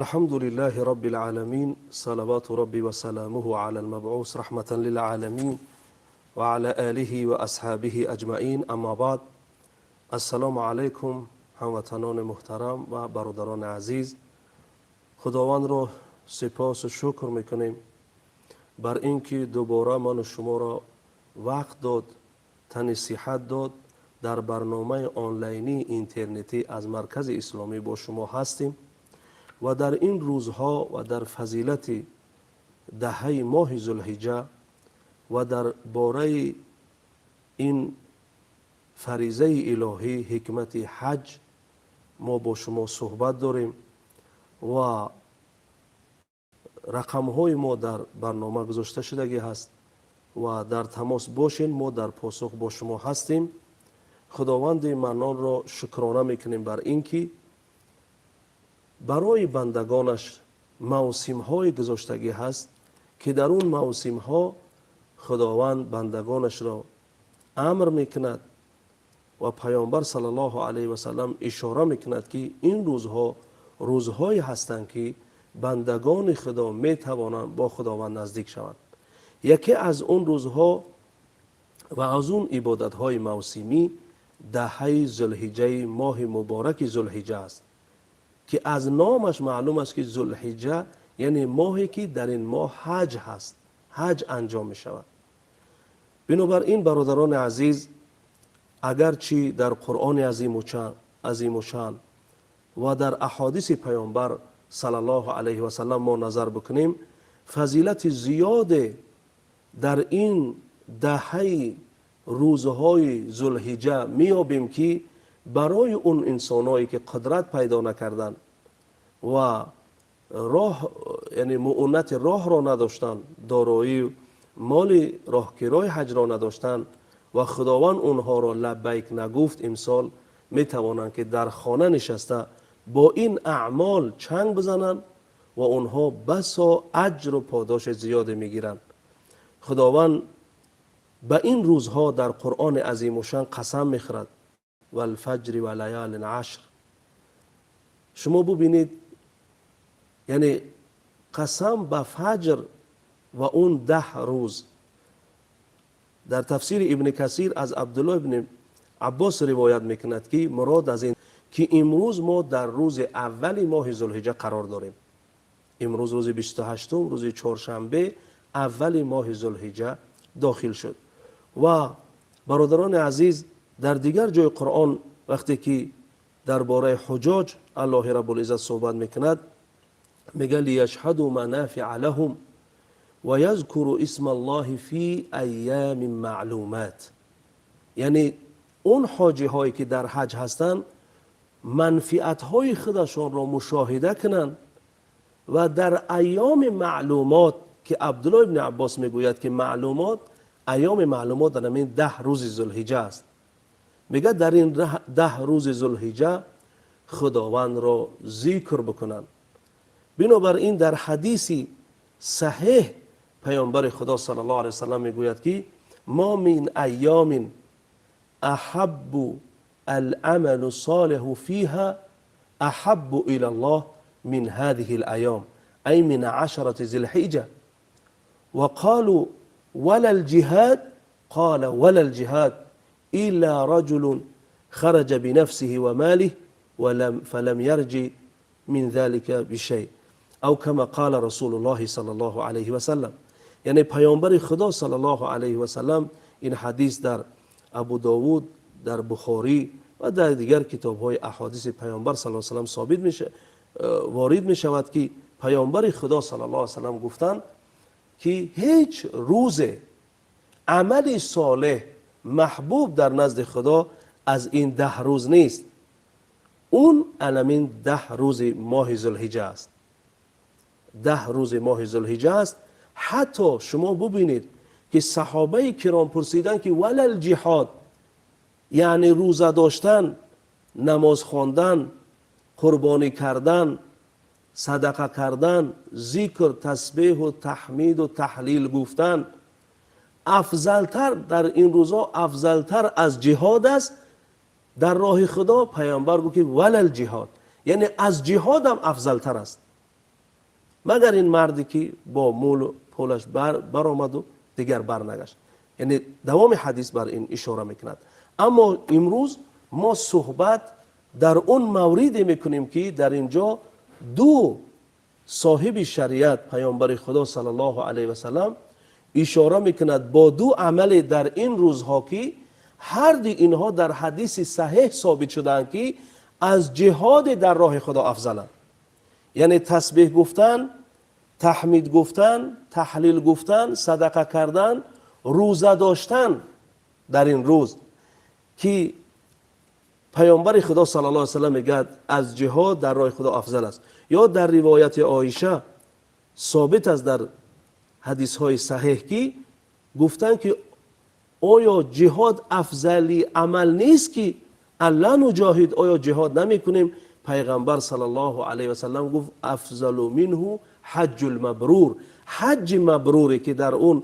الحمد لله رب العالمين، صلوات ربي وسلامه على المبعوث رحمة للعالمين وعلى آله وأصحابه أجمعين. أما بعد، السلام علیکم هموطنان محترم و برادران عزیز. خداوند را سپاس و شکر میکنیم بر اینکه دوباره من و شما را وقت داد، تن صحت داد، در برنامه آنلاینی اینترنتی از مرکز اسلامی با شما هستیم و در این روزها و در فضیلت دهه ماه ذوالحجه و در باره این فریضه الهی، حکمت حج، ما با شما صحبت داریم و رقمهای ما در برنامه گذاشته شدگی هست و در تماس باشین، ما در پاسخ با شما هستیم. خداوند منان را شکرانه میکنیم بر اینکه барои бандагонаш мавсимҳое гузоштагӣ ҳаст, ки дар он мавсимҳо Худованд бандагонашро амр мекунад ва Паёмбар саллаллоҳу алайҳи васалам ишора мекунад, ки ин рӯзҳо рӯзҳое ҳастанд, ки бандагони Худо метавонанд бо Худованд наздик шаванд. Яке аз он рӯзҳо ва аз он ибодатҳои мавсимӣ даҳаи Зулҳиҷаи моҳи мубораки Зулҳиҷа аст, ки аз номаш маълум аст, ки Зулҳиҷа яъне моҳе, ки дар ин моҳ ҳаҷ ҳаст, ҳаҷ анҷом мешавад. Бинобар ин, бародарони азиз, агарчи дар Қуръони азимушшаън ва дар аҳодиси Паёмбар саллаллоҳу алайҳи васалам мо назар бикунем, фазилати зиёде дар ин даҳаи рӯзҳои Зулҳиҷа меёбем, ки барои он инсоное, ки қудрат пайдо накарданд ва роҳ, яъне муунати роҳро надоштанд, дорои моли роҳкирои ҳаҷро надоштанд ва Худованд онҳоро лаббайк нагуфт, имсол метавонанд, ки дар хона нишаста бо ин аъмол чанг бизананд ва онҳо басо аҷру подоши зиёде мегиранд. Худованд ба ин рӯзҳо дар Қуръони азимушшаън қасам мехӯрад: والفجر وليال عشر. Шумо бубинед, яъне қасам ба фаҷр ва он 10 рӯз. Дар тафсири Ибни Касир аз Абдулло ибни Аббос ривоят мекунад, ки мурод аз ин, ки имрӯз мо дар рӯзи аввали моҳи Зулҳиҷа қарор дорем. Имрӯз рӯзи 28-ум, рӯзи чоршанбе, аввали моҳи Зулҳиҷа дохил шуд. Ва бародарони азиз, дар дигар ҷои Қуръон, вақте ки дар бораи ҳуҷоҷ Аллоҳи Рабулиззат суҳбат мекунад, мега: ليشهدوا منافع لهم ويذكروا اسم الله في أيام معلومات. Яъне он ҳоҷиҳое, ки дар ҳаҷ ҳастанд, манфиатҳои худашонро мушоҳида кунанд ва дар айёми маълумот, ки Абдулло ибни Аббос мегӯяд, ки маълумот, айёми маълумот дар ҳамин 10 рӯзи Зулҳиҷа аст. Мегӯяд, дар ин 10 рӯзи Зулҳиҷа Худовандро зикр бикунанд. Бинобар ин, дар ҳадиси саҳеҳ Паёмбари Худо саллаллоҳу алайҳи васалам мегӯяд, ки ما من أيام أحب العمل الصالح فيها أحب إلى الله من هذه الأيام، أي من عشرة ذي الحجة. وقالوا: ولا الجهاد؟ قال: ولا الجهاد إلا رجل خرج بنفسه وماله فلم يرجع من ذلك بشيء، أو كما قال رسول الله صلى الله عليه وسلم. Яъне Паёмбари Худо саллаллоҳу алайҳи васалам, ин ҳадис дар Абу Довуд, дар Бухорӣ ва дар дигар китобҳои аҳодиси Паёмбар саллаллоҳу салам собит меша, ворид мешавад, ки Паёмбари Худо саллаллоҳу салам гуфтанд, ки ҳеҷ рӯзе амали солеҳ маҳбуб дар назди Худо аз ин 10 рӯз нест. Он аламин 10 рӯзи моҳи Зулҳиҷа аст, 10 рӯзи моҳи Зулҳиҷа аст. Ҳатто шумо бубинед, ки саҳобаи киром пурсиданд, ки ولا الجهاد, яъне рӯза доштан, намоз хондан, қурбонӣ кардан, садақа кардан, зикр, тасбеҳу таҳмиду таҳлил гуфтан афзалтар, дар ин рӯзҳо афзалтар аз ҷиҳод аст дар роҳи Худо? Паёмбар гуфт, ки ولا الجهاد, яъне аз ҷиҳодам афзалтар аст. Магар ин марде ки бо мол пулаш баромаду дигар барнагашт. Яъне давоми ҳадис бар ин ишора мекунад. Аммо имрӯз мо суҳбат дар он мавриде мекунем, ки дар ин ҷо ду соҳиби шариат, Паёмбари Худо саллаллоҳу алайҳи васаллам, ишора мекунад бо ду амале дар ин рӯзҳо, ки ҳар ду инҳо дар ҳадиси саҳеҳ собит шудаанд, ки аз ҷиҳод дар роҳи Худо афзаланд. Яъне тасбеҳ гуфтан, таҳмид гуфтан, таҳлил гуфтан, садақа кардан, рӯза доштан дар ин рӯз, ки Паёмбари Худо саллаллоҳу алайҳи васаллам мегӯяд, аз ҷиҳод дар роҳи Худо афзал аст. Ё дар ривояти Оиша собит аст дар ҳадисҳои саҳеҳ, ки гуфтанд, ки оё ҷиҳод афзали амал нест, ки ألا نجاهد, оё ҷиҳод намекунем? Пайғамбар саллаллоҳу алайҳи васаллам гуфт: أفضل منه الحج المبرور. Ҳаҷҷи мабруре, ки дар он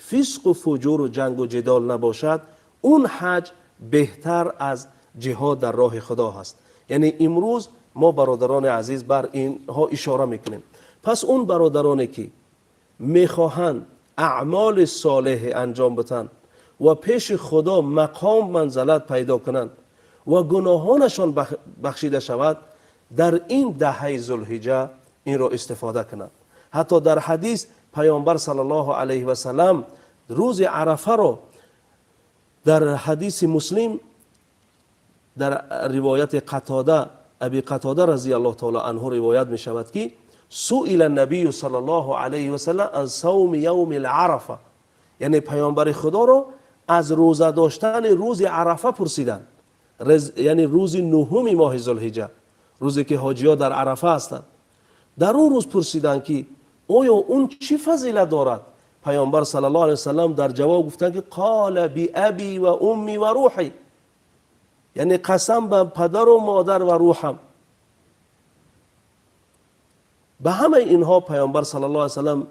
фисқу фуҷуру ҷангу ҷидол набошад, он ҳаҷ беҳтар аз ҷиҳод дар роҳи Худо ҳаст. Яъне имрӯз мо, бародарони азиз, бар инҳо ишора мекунем. Пас он бародароне, ки мехоҳанд аъмоли солеҳе анҷом битанд ва пеши Худо мақом манзалат пайдо кунанд ва гуноҳонашон бахшида шавад, дар ин даҳаи Зулҳиҷа инро истифода кунанд. Ҳатто дар ҳадис Паёмбар саллаллоҳу алайҳи васаллам рӯзи Арафаро дар ҳадиси Муслим, дар ривояти Қатода, Аби Қатода разияллоҳу таъала анҳу ривоят мешавад, ки سئل النبي صلى الله عليه وسلم عن صوم يوم العرفة. Яъне Паёмбари Худоро аз рӯза доштани рӯзи Арафа пурсиданд, яъне рӯзи нуҳуми моҳи Зулҳиҷа, рӯзе ки ҳоҷиҳо дар Арафа ҳастанд. Дар он рӯз пурсиданд, ки оё он чӣ фазилат дорад? Паёмбар саллаллоҳу алайҳи васаллам дар ҷавоб гуфтанд, ки قال بأبي وأمي وروحي, яъне қасам ба падару модар ва рӯҳам. Ба ҳамаи инҳо Паёмбар саллаллоҳу алайҳи васаллам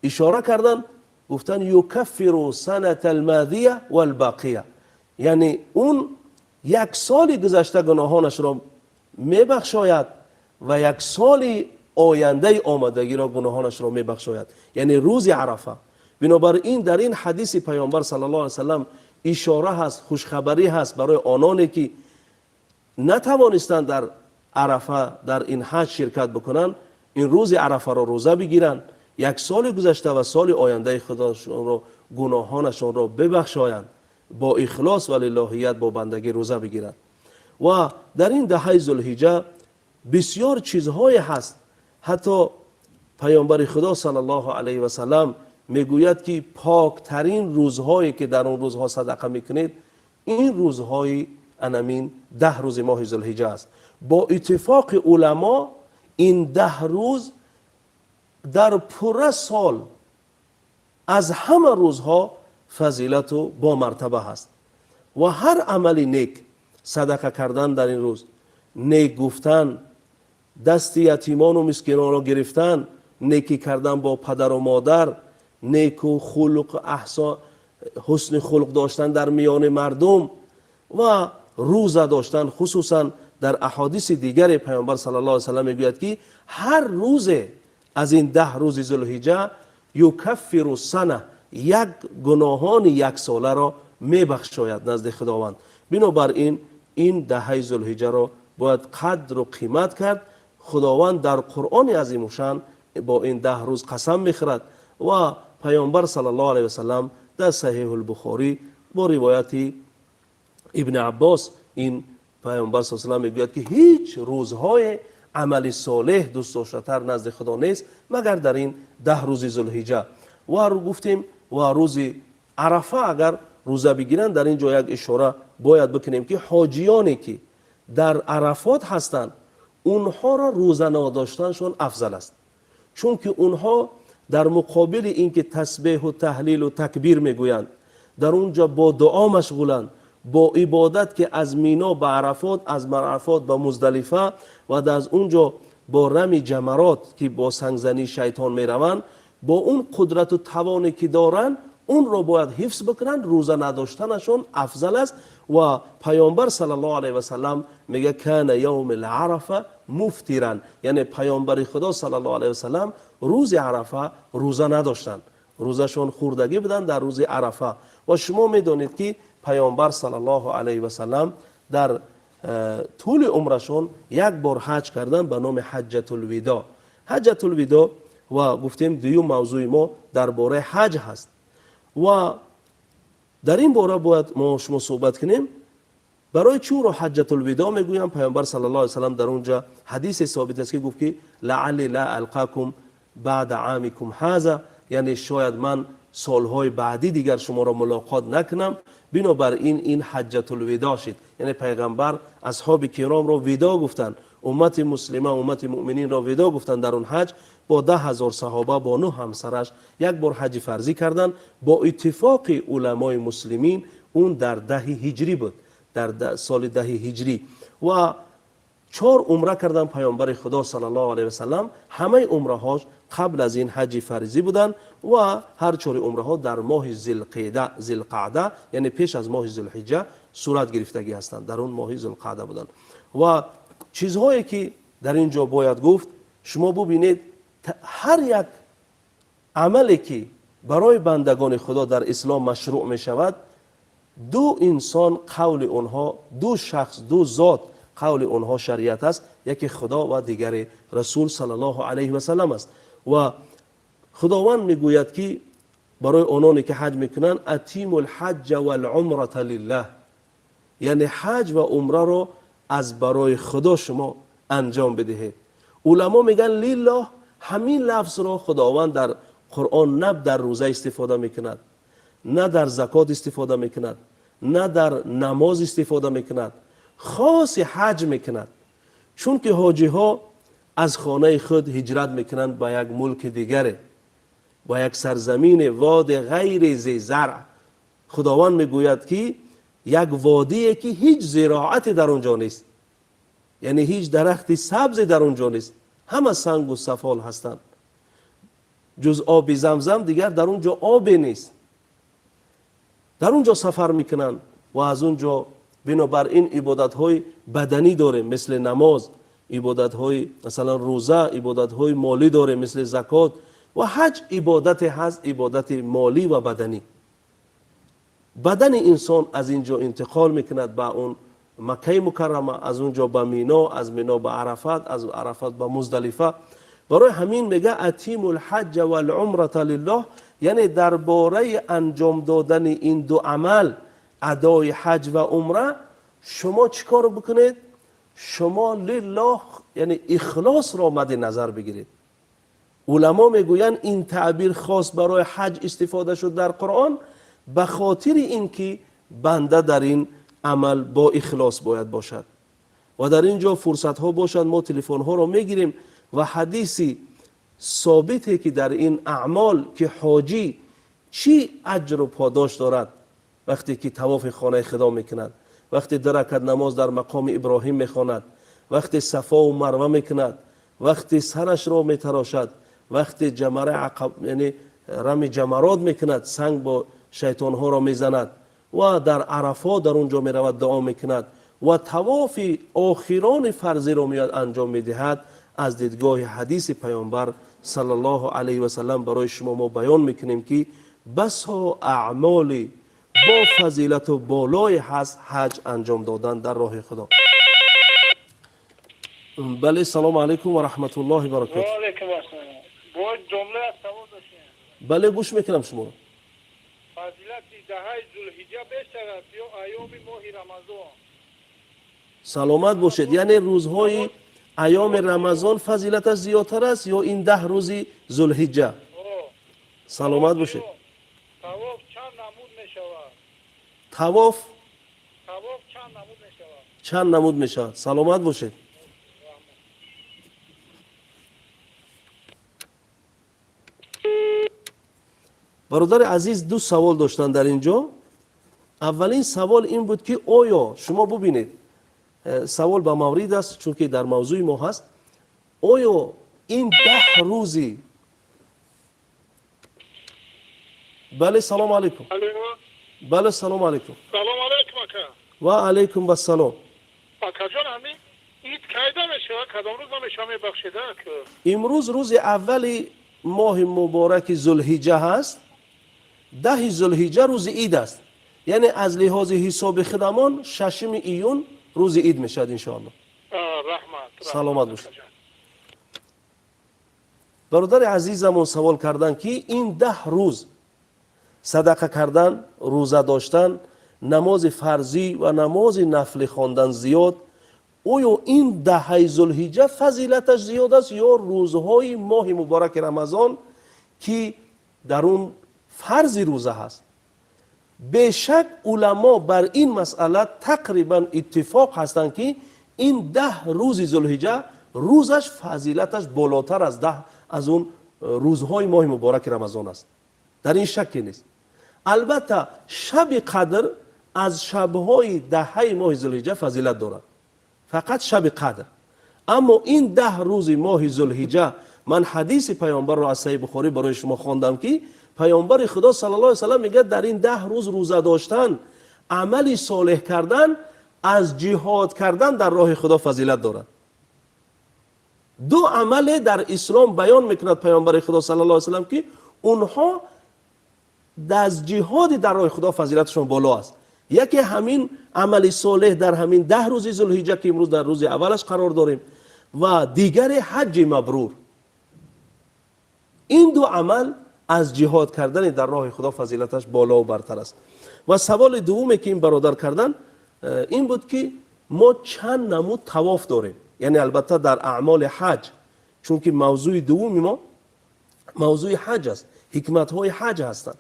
ишора карданд, гуфтанд: يكفر السنة الماضية والباقية. Яъне он як соли гузашта гуноҳонашро мебахшояд ва як соли ояндаи омадагиро гуноҳонашро мебахшояд, яъне рӯзи Арафа. Бинобар ин дар ин ҳадиси Паёмбар саллаллоҳу алайҳи васаллам ишора ҳаст, хушхабарӣ ҳаст барои ононе, ки натавонистанд дар Арафа дар ин ҳаҷ ширкат бикунанд, ин рӯзи Арафаро рӯза бигиранд, як соли гузашта ва соли ояндаи худошонро гуноҳонашонро бибахшоянд, бо ихлос ва лиллоҳият, бо бандагӣ рӯза бигиранд. Ва дар ин даҳаи Зулҳиҷа бисёр чизҳое ҳаст. Ҳатто Паёмбари Худо саллаллоҳу алайҳи васаллам мегӯяд, ки поктарин рӯзҳое, ки дар он рӯзҳо садақа мекунед, ин рӯзҳои анамин 10 рӯзи моҳи Зулҳиҷа аст. Бо иттифоқи уламо ин 10 рӯз дар пурра сол аз ҳама рӯзҳо фазилату бомартаба ҳаст ва ҳар амали нек, садақа кардан дар ин рӯз, нек гуфтан, дасти ятимону мискинонро гирифтан, некӣ кардан бо падару модар, неку хулқ, аҳсон, ҳусни хулқ доштан дар миёни мардум ва рӯза доштан. Хусусан дар аҳодиси дигаре Паёмбар саллаллоҳу алайҳи васаллам мегӯяд, ки ҳар рӯзе аз ин 10 рӯзи Зулҳиҷа يكفر السنة, як гуноҳони яксоларо мебахшояд назди Худованд. Бинобар ин ин даҳаи Зулҳиҷаро бояд қадру қимат кард. Худованд дар Қуръони азимушан бо ин 10 рӯз қасам мехӯрад ва Паёмбар саллаллоҳу алайҳи васаллам дар Саҳеҳулбухорӣ бо ривояти Ибни Аббос ин Паёмбар с салам мегӯяд, ки ҳеҷ рӯзҳое амали солеҳ дӯстдоштатар назди Худо нест, магар дар ин 10 рӯзи Зулҳиҷа. Ва гуфтем, ва рӯзи Арафа агар рӯза бигиранд. Дар ин ҷо як ишора бояд бикунем, ки ҳоҷиёне, ки дар Арафот ҳастанд, онҳоро рӯза надоштаншон афзал аст, чунки онҳо дар муқобили ин ки тасбеҳу таҳлилу такбир мегӯянд, дар он ҷо бо дуо машғуланд, бо ибодат, ки аз Мино ба Арафот, аз Арафот ба Муздалифа ва аз он ҷо бо рами ҷамарот, ки бо сангзании шайтон мераванд, бо он қудрату тавоне, ки доранд, онро бояд ҳифз бикунанд. Рӯза надоштанашон афзал аст. Ва Паёмбар саллаллоҳу алайҳи васаллам мегӯяд: كان يوم العرفة. муфтиран, яъне паёмбари Худо саллаллоҳу алайҳи васаллам рӯзи Арафа рӯза надоштанд, рӯзашон хӯрдагӣ буданд дар рӯзи Арафа. Ва шумо медонед, ки паёмбар саллаллоҳу алайҳи васаллам дар тӯли умрашон як бор ҳаҷ карданд ба номи Ҳаҷҷатулвидо. Ҳаҷҷатулвидо. Ва гуфтем, дуюм мавзӯи мо дар бораи ҳаҷ ҳаст ва дар ин бора бояд мо шумо суҳбат кунем. Барои чӣ ӯро Ҳаҷҷатулвидо мегӯям? Паёмбар саллаллоҳу алайҳи васаллам дар он ҷа ҳадисе собит аст, ки гуфт, ки لعلي لا ألقاكم بعد عامكم هذا, яъне шояд ман солҳои баъдӣ дигар шуморо мулоқот накунам. Бинобар ин ин Ҳаҷҷатулвидо шид, яъне пайғамбар асҳоби киромро видо гуфтанд, уммати муслима, уммати муъмининро видо гуфтанд. Дар он ҳаҷ бо 10 000 саҳоба, бо нӯ ҳамсараш як бор ҳаҷи фарзӣ карданд. Бо иттифоқи уламои муслимин он дар 10-и ҳиҷрӣ буд, дар соли 10-и ҳиҷрӣ. Ва чор умра кардан паёмбари Худо саллаллоҳу алайҳи васаллам. Ҳамаи умраҳош қабл аз ин ҳаҷи фарзӣ буданд ва ҳар чори умраҳо дар моҳи Зилқида, Зилқаъда, яъне пеш аз моҳи Зулҳиҷа сурат гирифтагӣ ҳастанд, дар он моҳи Зулқаъда буданд. Ва чизҳое ки дар ин ҷо бояд гуфт, шумо бубинед, ҳар як амале ки барои бандагони Худо дар ислом машрӯъ мешавад, ду инсон қавли онҳо, ду шахс, ду зот қавли онҳо шариат аст: яке Худо ва дигаре Расул саллаллоҳу алайҳи васаллам аст. Ва Худованд мегӯяд, ки барои ононе ки ҳаҷ мекунанд: أتموا الحج والعمرة لله, яъне ҳаҷ ва умраро аз барои Худо шумо анҷом бидиҳед. Уламо мегӯянд, لله, ҳамин лафзро Худованд дар Қуръон на дар рӯза истифода мекунад, на дар закот истифода мекунад, на дар намоз истифода мекунад, хоси ҳаҷ мекунад, чунки ҳоҷиҳо аз хонаи худ ҳиҷрат мекунанд ба як мулки дигаре, ба як сарзамини واد غير ذي زرع. Худованд мегӯяд, ки як водие ки ҳеҷ зироате дар он ҷо нест, яъне ҳеҷ дарахти сабзе дар он ҷо нест, ҳама сангу сафол ҳастанд, ҷуз оби Замзам дигар дар он ҷо обе нест. Дар он ҷо сафар мекунанд ва аз он ҷо бинобар ин ибодатҳои баданӣ дорем, мисли намоз, ибодатҳои масалан рӯза, ибодатҳои молӣ дорем, мисли закот. Ва ҳаҷ ибодате ҳаст, ибодати молӣ ва баданӣ. Бадани инсон аз ин ҷо интиқол мекунад ба он Маккаи Мукаррама, аз он ҷо ба Мино, аз Мино ба Арафат, аз Арафат ба Муздалифа. Барои ҳамин мега: أتموا الحج والعمرة لله, яъне дар бораи анҷом додани ин ду амал, адои ҳаҷ ва умра, шумо чӣ кор бикунед? Шумо لله, яъне ихлосро мадди назар бигиред. Уламо мегӯянд, ин таъбир хос барои ҳаҷ истифода шуд дар Қуръон ба хотири ин ки банда дар ин амал бо ихлос бояд бошад. Ва дар ин ҷо фурсатҳо бошад, мо телефонҳоро мегирем ва ҳадиси собите, ки дар ин аъмол, ки ҳоҷӣ чӣ аҷру подош дорад, вақте ки тавофи хонаи Худо мекунад, вақте ду ракат намоз дар мақоми Иброҳим мехонад, вақте Сафову Марва мекунад, вақте сарашро метарошад, вақте ҷамара Ақаб, яъне рами ҷамарот мекунад, санг бо шайтонҳоро мезанад, ва дар Арафо дар он ҷо меравад, дуо мекунад ва тавофи охирони фарзиро меояд анҷом медиҳад, аз дидгоҳи ҳадиси паёмбар саллаллоҳу алайҳи васаллам барои шумо мо баён мекунем, ки басо аъмоли бо фазилату болое ҳаст ҳаҷ анҷом додан дар роҳи Худо. Бале, салому алайкум ва раҳматуллоҳи баракоту. Бале, гӯш мекунам шуморо. Фазилати 10-ҳаи Зулҳиҷа бештар аст ё айёми моҳи Рамазон? Саломат бошед. Яъне рӯзҳои айёми Рамазон фазилаташ зиёдтар аст ё ин 10 рӯзи Зулҳиҷа? Саломат бошед. Тавоф чанд намуд мешавад? Тавоф? Тавоф чанд намуд мешавад? Чанд намуд мешавад? Саломат бошед. Бародари азиз ду савол доштанд дар ин ҷо. Аввалин савол ин буд, ки оё шумо бубинед, савол ба маврид аст, чунки дар мавзӯи мо ҳаст, оё ин 10 рӯзи. Бале, салому алайкум. Бале, салому алайкум. Салому алайкум, ака. Ва алайкум вассалом. Акаҷон, ҳамин Ид кайда мешавад? Кадом рӯза мешавад, мебахшед? Имрӯз рӯзи аввали моҳи мубораки Зулҳиҷа ҳаст. 10 Зулҳиҷа рӯзи ид аст, яъне аз лиҳози ҳисоби худамон 6 июн рӯзи ид мешавад, иншоалло. Раҳмат. Саломат бошед. Бародари азизамон савол карданд, ки ин 10 рӯз садақа кардан, рӯза доштан, намози фарзӣ ва намози нафлӣ хондан зиёд, оё ин даҳаи Зулҳиҷа фазилаташ зиёд аст ё рӯзҳои моҳи мубораки Рамазон, ки дар он фарзи рӯза ҳаст? Бешак, уламо бар ин масъала тақрибан иттифоқ ҳастанд, ки ин 10 рӯзи Зулҳиҷа рӯзаш фазилаташ болотар аз 10 аз он рӯзҳои моҳи мубораки Рамазон аст. Дар ин шакке нест. Албатта, шаби қадр аз шабҳои даҳаи моҳи Зулҳиҷа фазилат дорад, фақат шаби қадр. Аммо ин 10 рӯзи моҳи Зулҳиҷа, ман ҳадиси паёнбарро аз Саҳиҳи Бухорӣ барои шумо хондам, ки паёнбари Худо саллаллоҳу алайҳи васаллам мегӯяд, дар ин 10 рӯз рӯза доштан, амали солеҳ кардан аз ҷиҳод кардан дар роҳи Худо фазилат дорад. Ду амале дар ислом баён мекунад паёнбари Худо саллаллоҳу алайҳи васаллам, ки онҳо аз ҷиҳоди дар роҳи Худо фазилаташон боло аст. Яке ҳамин амали солеҳ дар ҳамин 10 рӯзи Зулҳиҷа, ки имрӯз дар рӯзи аввалаш қарор дорем, ва дигаре ҳаҷҷи мабрур. Ин ду амал аз ҷиҳод кардани дар роҳи Худо фазилаташ болову бартар аст. Ва саволи дуввуме, ки ин бародар кардан, ин буд, ки мо чанд намуд тавоф дорем, яъне албатта дар аъмоли ҳаҷ, чунки мавзӯи дуввуми мо мавзӯи ҳаҷ аст, ҳикматҳои ҳаҷ ҳастанд.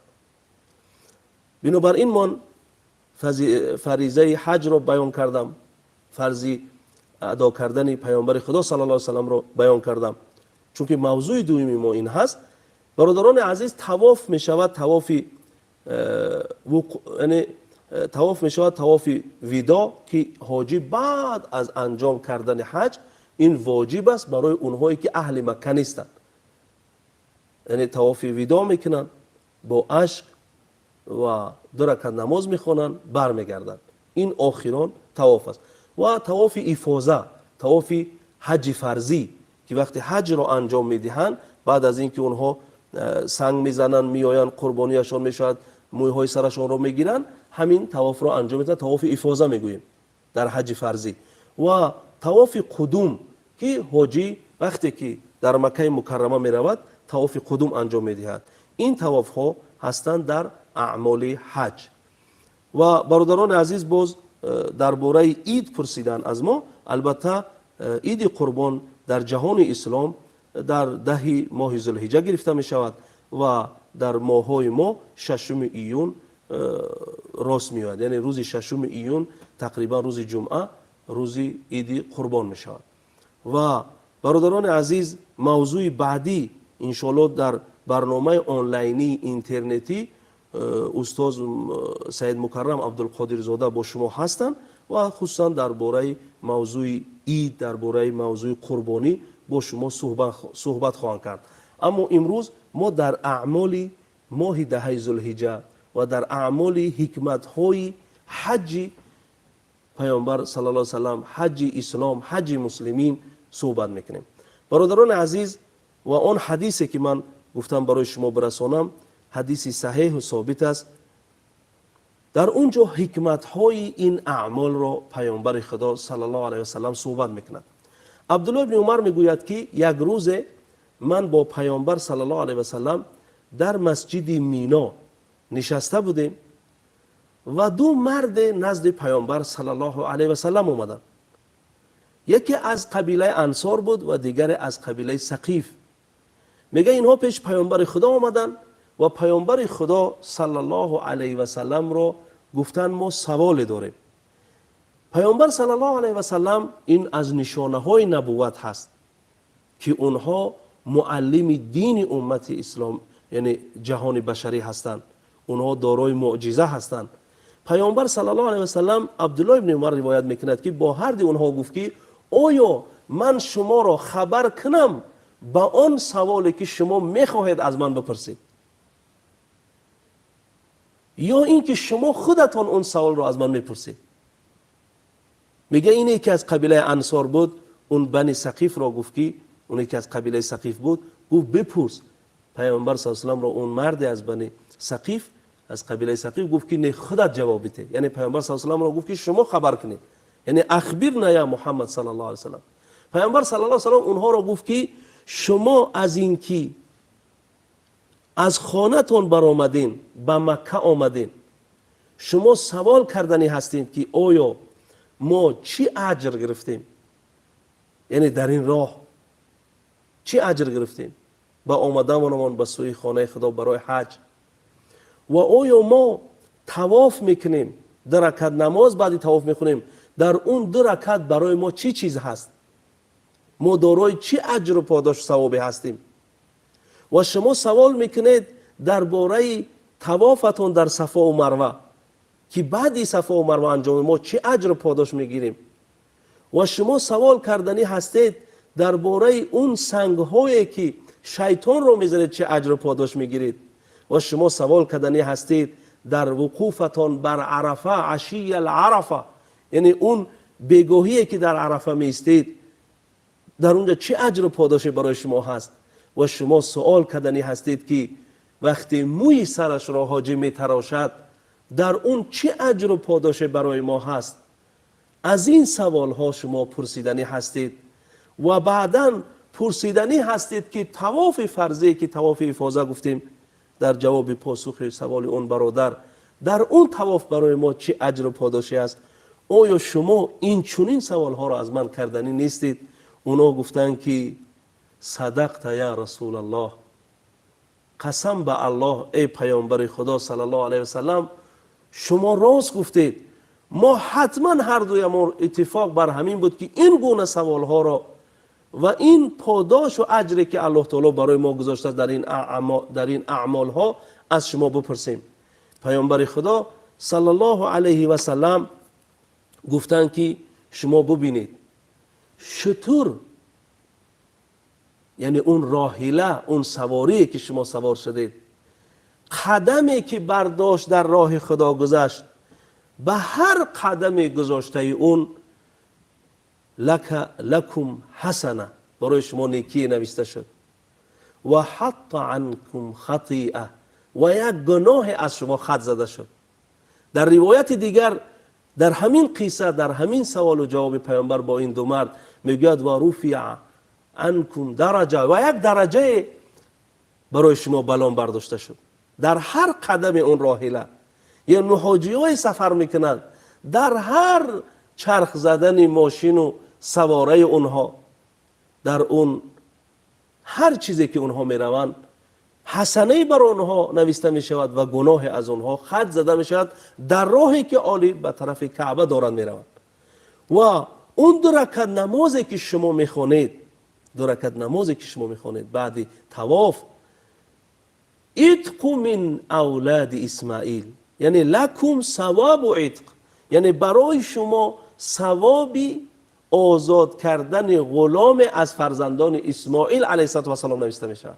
Бинобар ин мон фаризаи ҳаҷро баён кардам, фарзи адо кардани паёнбари Худо саллаллоҳу алайҳи васалламро баён кардам, чунки мавзӯи дуюми мо ин ҳаст. Бародарони азиз, тавоф мешавад тавофи яъне тавоф мешавад тавофи видо, ки ҳоҷӣ баъд аз анҷом кардани ҳаҷ, ин воҷиб аст барои онҳое, ки аҳли Макка нестанд, яъне тавофи видо мекунанд, бо ашк ва ду ракат намоз мехонанд, бармегарданд. Ин охирон тавоф аст. Ва тавофи ифоза, тавофи ҳаҷи фарзӣ, ки вақте ҳаҷро анҷом медиҳанд, баъд аз ин ки онҳо санг мезананд, меоянд, қурбонияшон мешавад, мӯйҳои сарашонро мегиранд, ҳамин тавофро анҷом медиҳанд, тавофи ифоза мегӯем дар ҳаҷи фарзӣ. Ва тавофи қудум, ки ҳоҷӣ вақте ки дар Маккаи Мукаррама меравад, тавофи қудум анҷом медиҳад. Ин тавофҳо ҳастанд дар аъмоли ҳаҷ. Ва бародарони азиз боз дар бораи ид пурсиданд аз мо. Албатта, иди Қурбон дар ҷаҳони ислом дар 10-и моҳи Зулҳиҷа гирифта мешавад ва дар моҳҳои мо 6 июн рост меояд, яъне рӯзи 6 июн, тақрибан рӯзи ҷумъа, рӯзи иди Қурбон мешавад. Ва бародарони азиз, мавзӯи баъдӣ, иншоалло, дар барномаи онлайнии интернетӣ устоз Саид Мукаррам Абдулқодирзода бо шумо ҳастанд ва хусусан дар бораи мавзӯи ид, дар бораи мавзӯи қурбонӣ бо шумо суҳбат хоҳанд кард. Аммо имрӯз мо дар аъмоли моҳи даҳаи Зулҳиҷа ва дар аъмоли ҳикматҳои ҳаҷҷи паёнбар саллаллоҳу алайҳи васаллам, ҳаҷҷи ислом, ҳаҷҷи муслимин суҳбат мекунем, бародарони азиз. Ва он ҳадисе, ки ман гуфтам барои шумо бирасонам, ҳадиси саҳеҳу собит аст. Дар он ҷо ҳикматҳои ин аъмолро паёнбари Худо саллаллоҳу алайҳи васаллам суҳбат мекунад. Абдулло ибни Умар мегӯяд, ки як рӯзе ман бо паёнбар саллаллоҳу алайҳи васаллам дар масҷиди Мино нишаста будем ва ду марде назди паёнбар саллаллоҳу алайҳи васаллам омаданд. Яке аз қабилаи ансор буд ва дигаре аз қабилаи Сақиф. Мега, инҳо пеш паёнбари Худо омаданд ва паёнбари Худо саллаллоҳу алайҳи васалламро гуфтанд: «Мо саволе дорем». Паёнбар саллаллоҳу алайҳи васаллам, ин аз нишонаҳои набувват ҳаст, ки онҳо муаллими дини уммати ислом, яъне ҷаҳони башарӣ ҳастанд, онҳо дорои мӯъҷиза ҳастанд. Паёнбар саллаллоҳу алайҳи васаллам, Абдулло ибни Умар ривоят мекунад, ки бо ҳарди онҳо гуфт, ки оё ман шуморо хабар кунам ба он саволе, ки шумо мехоҳед аз ман бипурсед, ё ин ки шумо худатон он саволро аз ман мепурсед? Мегӯяд, ине ки аз қабилаи Ансор буд, он Бани Сақифро гуфт, ки оне ки аз қабилаи Сақиф буд, гуфт: бипурс Паёмбар с саламро. Он марде аз Бани Сақиф, аз қабилаи Сақиф, гуфт, ки не, худат ҷавоб бите. Яъне Паёмбар с саламро гуфт, ки шумо хабар кунед, яъне أخبرنا يا محمد صلى الله عليه وسلم. Паёмбар صلى الله عليه وسلم онҳоро гуфт, ки шумо аз ин ки аз хонатон баромадем, ба Макка омадем, шумо савол карданӣ ҳастем, ки оё мо чӣ аҷр гирифтем, яъне дар ин роҳ чӣ аҷр гирифтем ба омаданамон ба сӯи хонаи Худо барои ҳаҷ, ва оё мо тавоф мекунем, ду ракат намоз баъди тавоф мехонем, дар он ду ракат барои мо чӣ чиз ҳаст, мо дорои чӣ аҷру подошу савобе ҳастем, ва шумо савол мекунед дар бораи тавофатон дар Сафову Марва, ки баъди Сафову Марва анҷом мо чӣ аҷру подош мегирем, ва шумо савол карданӣ ҳастед дар бораи он сангҳое, ки шайтонро мезанед, чӣ аҷру подош мегиред, ва шумо савол карданӣ ҳастед дар вуқуфатон бар Арафа, عشي العرفة, яъне он бегоҳие, ки дар Арафа меистед, дар онҷа чӣ аҷру подоше барои шумо ҳаст, ва шумо суол карданӣ ҳастед, ки вақте мӯи сарашро ҳоҷӣ метарошад, дар он чӣ аҷру подоше барои мо ҳаст. Аз ин саволҳо шумо пурсиданӣ ҳастед ва баъдан пурсиданӣ ҳастед, ки тавофи фарзие, ки тавофи ифоза гуфтем дар ҷавоби посухи саволи он бародар, дар он тавоф барои мо чӣ аҷру подоше аст. Оё шумо ин чунин саволҳоро аз ман карданӣ нестед? Оно гуфтанд, ки صدقت يا رسول الله, қасам ба Аллоҳ, эй Паёмбари Худо صلى الله عليه وسلم, шумо рост гуфтед. Мо ҳатман ҳардуямон иттифоқ бар ҳамин буд, ки ин гуна саволҳоро ва ин подошу аҷре, ки Аллоҳ таоло барои мо гузоштааст дар ин аъмолҳо, аз шумо бипурсем. Паёмбари Худо صلى الله عليه وسلم гуфтанд, ки шумо бубинед, шутур, яъне он роҳила, он саворие, ки шумо савор шудед, қадаме ки бардошт, дар роҳи Худо гузашт, ба ҳар қадаме гузоштаи он لكم حسنة, барои шумо некие нависта шуд, وحط عنكم خطيئة, ва як гуноҳе аз шумо хат зада шуд. Дар ривояти дигар, дар ҳамин қисса, дар ҳамин саволу ҷавоби Паёмбар бо ин ду мард, мегӯяд: ورفع عنكم درجة, ва як дараҷае барои шумо балон бардошта шуд. Дар ҳар қадами он роҳила ё муҳоҷиҳое сафар мекунанд, дар ҳар чарх задани мошину савораи онҳо, дар он ҳар чизе, ки онҳо мераванд, ҳасанае бар онҳо нависта мешавад ва гуноҳе аз онҳо хат зада мешавад, дар роҳе, ки олӣ ба тарафи Каъба доранд мераванд. Ва он ду ракат намозе, ки шумо мехонед, ду ракат намозе, ки шумо мехонед баъди тавоф, عتق من أولاد إسماعيل, яъне لكم ثواب عتق, яъне барои шумо савоби озод кардани ғуломе аз фарзандони Исмоил عليه الصلاة والسلام нависта мешавад.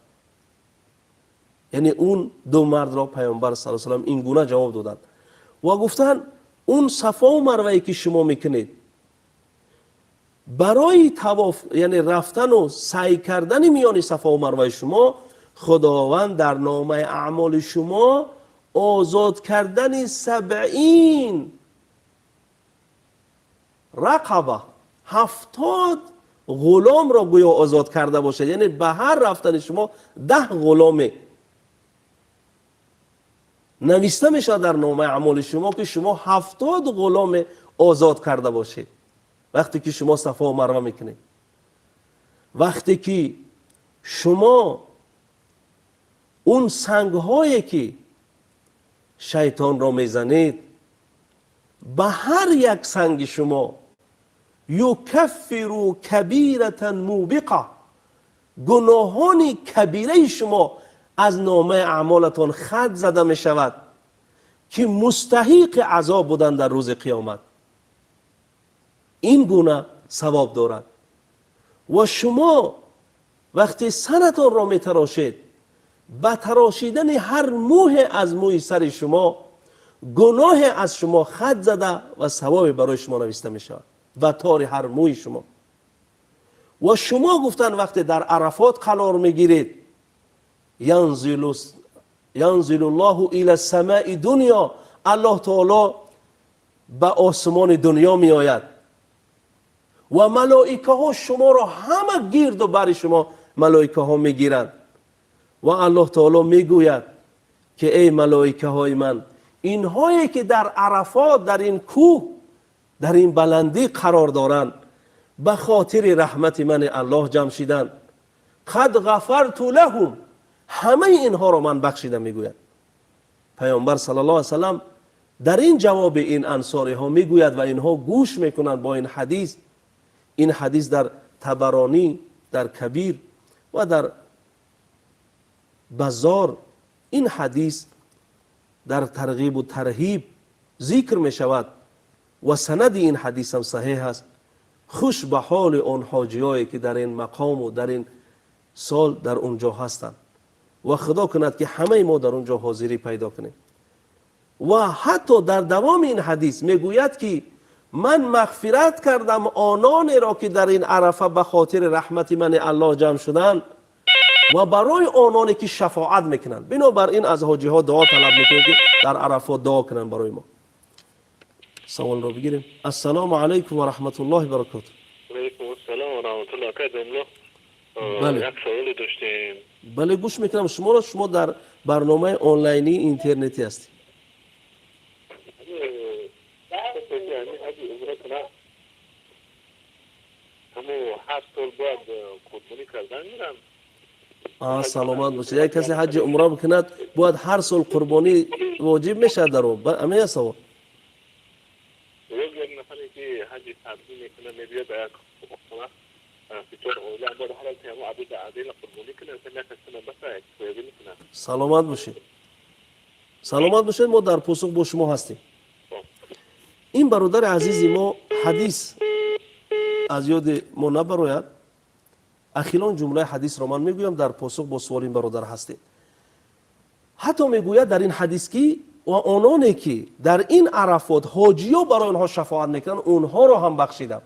Яъне он ду мардро Паёмбар с салам ин гуна ҷавоб доданд ва гуфтанд: он Сафову Марвае, ки шумо мекунед барои тавоф, яъне рафтану саъй кардани миёни Сафову Марваи шумо, Худованд дар номаи аъмоли шумо озод кардани 70 رقبة, 70 ғуломро гӯё озод карда бошад, яъне ба ҳар рафтани шумо 10 ғуломе нависта мешавад дар номаи аъмоли шумо, ки шумо 70 ғуломе озод карда бошед, вақте ки шумо Сафо Марва мекунед. Вақте ки шумо он сангҳое, ки шайтонро мезанед, ба ҳар як санги шумо يكفر كبيرة موبقة, гуноҳони кабираи шумо аз номаи аъмолатон хат зада мешавад, ки мустаҳиқи азоб буданд дар рӯзи қиёмат. Ин гуна савоб дорад. Ва шумо вақте саратонро метарошед, ба тарошидани ҳар мӯҳе аз мӯи сари шумо гуноҳе аз шумо хат зада ва савобе барои шумо нависта мешавад. Ба тори ҳар мӯи шумо. Ва шумо гуфтанд, вақте дар Арафот қарор мегиред, янзилу Аллоҳу ила самаи дунё, Аллоҳ таоло ба осмони дунё меояд ва малоикаҳо шуморо ҳама гирду бари шумо малоикаҳо мегиранд ва Аллоҳ таоло мегӯяд, ки эй малоикаҳои ман, инҳое ки дар Арафот, дар ин кӯҳ, дар ин баландӣ қарор доранд, ба хотири раҳмати мани Аллоҳ ҷамъ шиданд, қад ғафарту лаҳум, ҳамаи инҳоро ман бахшидам, мегӯяд Паёмбар саллаллоҳу алайҳи васаллам. Дар ин ҷавоби ин ансориҳо мегӯяд ва инҳо гӯш мекунанд бо ин ҳадис. Ин ҳадис дар Табаронӣ, дар Кабир ва дар Базор, ин ҳадис дар Тарғибу Тарҳиб зикр мешавад ва санади ин ҳадисам саҳеҳ аст. Хуш ба ҳоли он ҳоҷиёе, ки дар ин мақому дар ин сол дар он ҷо ҳастанд, ва Худо кунад, ки ҳамаи мо дар он ҷо ҳозирӣ пайдо кунем. Ва ҳатто дар давоми ин ҳадис мегӯяд, ки ман мағфират кардам ононеро, ки дар ин Арафа ба хотири раҳмати мани Аллоҳ ҷамъ шуданд ва барои ононе, ки шафоат мекунанд. Бинобар ин аз ҳоҷиҳо дуо талаб мекунем, ки дар Арафот дуо кунанд барои мо. Саволро бигирем. Ассалому алайкум ва раҳматуллоҳи баракоту. Алайкум ассалом ва раҳматуллоҳ, акай домло. Бале. Як саволе доштем. Бале, гӯш мекунам шуморо. Шумо дар барномаи онлайнии интернетӣ ҳастед. Касе ки ҳамин ҳаҷи умра кунад, ҳамо ҳар сол бояд қурбонӣ кардан мирам? Саломат бошед. Як касе ҳаҷи умра бикунад, бояд ҳар сол қурбонӣ воҷиб мешавад дар ӯ? Ҳамин аст савол? Як нафаре ки ҳаҷи фарзӣ мекунад, мебиёд ба як хона, чор оила, бояд ҳар ҳамо адида адила қурбонӣ кунад, як кас баса кифоягӣ мекунад? Саломат бошед, саломат бошед. Мо дар посух бо шумо ҳастем. Ин бародари азизи мо, ҳадис аз ёди мо набарояд. Ахилон ҷумлаи ҳадисро ман мегӯям, дар посух бо суоли ин бародар ҳастем. Ҳатто мегӯяд дар ин ҳадис, ки ва ононе ки дар ин Арафот ҳоҷиё барои онҳо шафоат мекунанд, онҳоро ҳам бахшидам.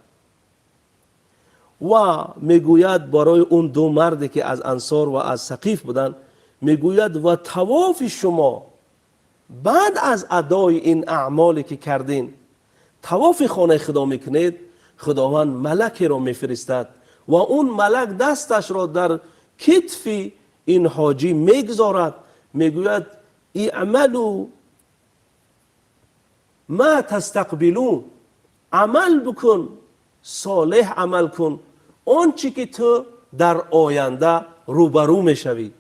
Ва мегӯяд, барои он ду марде, ки аз ансор ва аз Сақиф буданд, мегӯяд: ва тавофи шумо баъд аз адои ин аъмоле, ки кардин, тавофи хонаи Худо мекунед, Худованд малакеро мефиристад ва он малак дасташро дар китфи ин ҳоҷӣ мегузорад, мегӯяд: иъмалу ма тастақбилун, амал бикун, солеҳ амал кун, он чӣ ки ту дар оянда рӯбарӯ мешавӣ,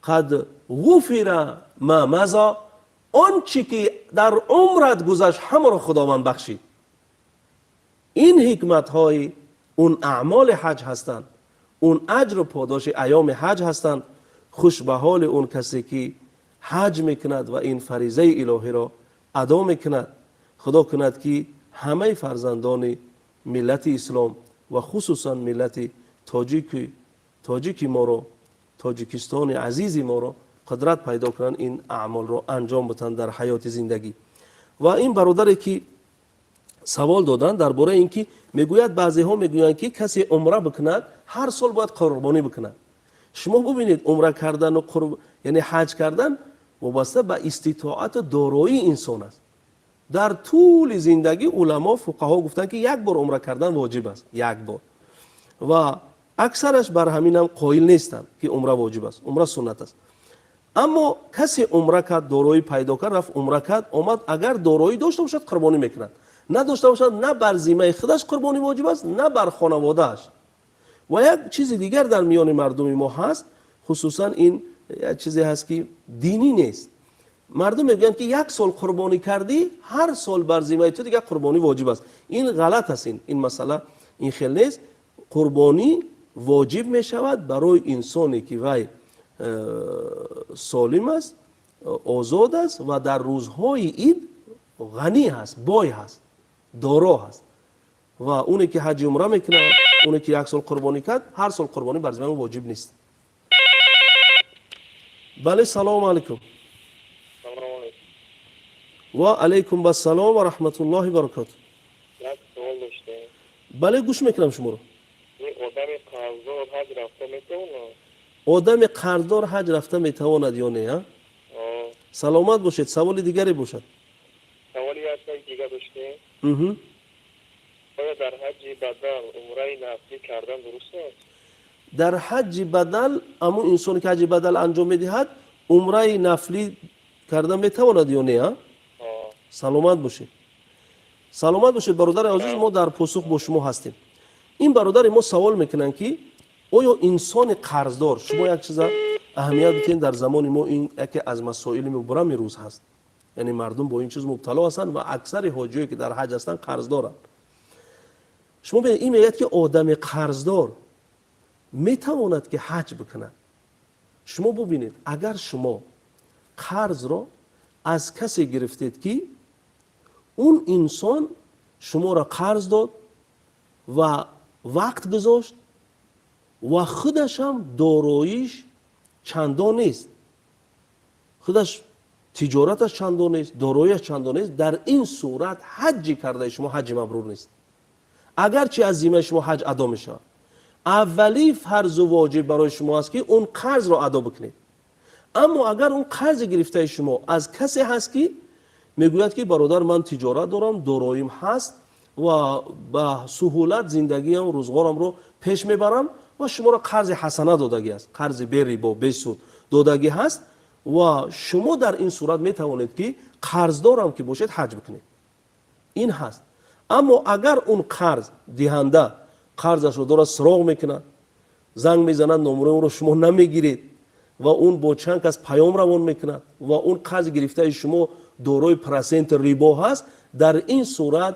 қад ғуфира ма маза, он чӣ ки дар умрат гузашт, ҳамаро Худованд бахшид. Ин ҳикматҳои он аъмоли ҳаҷ ҳастанд, он аҷру подоши айёми ҳаҷ ҳастанд. Хуш ба ҳоли он касе, ки ҳаҷ мекунад ва ин фаризаи илоҳиро адо мекунад. Худо кунад, ки ҳамаи фарзандони миллати ислом ва хусусан миллати тоҷики моро, Тоҷикистони азизи моро қудрат пайдо кунанд, ин аъмолро анҷом бутанд дар ҳаёти зиндагӣ. Ва ин бародаре, ки савол доданд дар бораи ин ки мегӯяд, баъзеҳо мегӯянд, ки касе умра бикунад, ҳар сол бояд қурбонӣ бикунад. Шумо бубинед, умра кардану яъне ҳаҷ кардан вобаста ба иститоату дороии инсон аст. Дар тӯли зиндагӣ уламо, фуқаҳо гуфтанд, ки як бор умра кардан воҷиб аст, як бор, ва аксараш бар ҳаминам қоил нестанд, ки умра воҷиб аст, умра суннат аст. Аммо касе умра кард, дороӣ пайдо кард, рафт, умра кард, омад, агар дороӣ дошта бошад, қурбонӣ мекунад, надошта бошад, на бар зиммаи худаш қурбонӣ воҷиб аст, на бар хонаводааш. Ва як чизи дигар дар миёни мардуми мо ҳаст, хусусан ин як чизе ҳаст, ки динӣ нест. Мардум мегӯянд, ки як сол қурбонӣ кардӣ, ҳар сол бар зиммаи ту дигар қурбонӣ воҷиб аст. Ин ғалат аст. Ин масъала ин хел нест. Қурбонӣ воҷиб мешавад барои инсоне, ки вай солим аст, озод аст ва дар рӯзҳои ид ғанӣ ҳаст, бой ҳаст, доро ҳаст. Ва оне ки ҳаҷи умра мекунад, оне ки як сол қурбонӣ кард, ҳар сол қурбонӣ бар зиммаи ӯ воҷиб нест. Бале, салому алайкум. Ва алайкум ассалом ва раҳматуллоҳи баракоту. Бале, гӯш мекунам шуморо. Одами қарздор ҳаҷ рафта метавонад? Одами қарздор ҳаҷ рафта метавонад ё не? Саломат бошед. Саволи дигаре бошад? Саволи як дига доштем. Оё дар ҳаҷи бадал умраи нафлӣ кардан дуруст аст? Дар ҳаҷи бадал, ҳамун инсоне ки ҳаҷи бадал анҷом медиҳад, умраи нафлӣ карда метавонад ё не? Саломат бошед, саломат бошед, бародари азиз. Мо дар посух бо шумо ҳастем. Ин бародари мо савол мекунанд, ки оё инсони қарздор, шумо як чиза аҳамият битен, дар замони мо ин яке аз масоили мубрами рӯз ҳаст, яъне мардум бо ин чиз мубтало ҳастанд ва аксари ҳоҷиое ки дар ҳаҷ ҳастанд, қарздоранд. Шумо бинед, ин мегӯяд, ки одами қарздор метавонад ки ҳаҷ бикунад? Шумо бубинед, агар шумо қарзро аз касе гирифтед, ки он инсон шуморо қарз дод ва вақт гузошт ва худашам дороиш чандон нест, худаш тиҷораташ чандон нест, дорояш чандон нест, дар ин сурат ҳаҷҷи кардаи шумо ҳаҷҷи мабрур нест, агарчи аз зиммаи шумо ҳаҷ адо мешавад. Аввалӣ фарзу воҷиб барои шумо аст, ки он қарзро адо бикунед. Аммо агар он қарзи гирифтаи шумо аз касе ҳаст, ки мегӯяд, ки бародар, ман тиҷорат дорам, дороим ҳаст ва ба суҳулат зиндагиам, рӯзғорамро пеш мебарам ва шуморо қарзи ҳасана додагӣ аст, қарзи берибо, бесуд додагӣ ҳаст, ва шумо дар ин сурат метавонед, ки қарздорам ки бошед, ҳаҷ бикунед, ин ҳаст. Аммо агар он қарз диҳанда қарзашро дорад, суроғ мекунад, занг мезанад, номерои онро шумо намегиред ва он бо чанд кас паём равон мекунад ва он қарзи гирифтаи шумо дорои проценти рибо ҳаст, дар ин сурат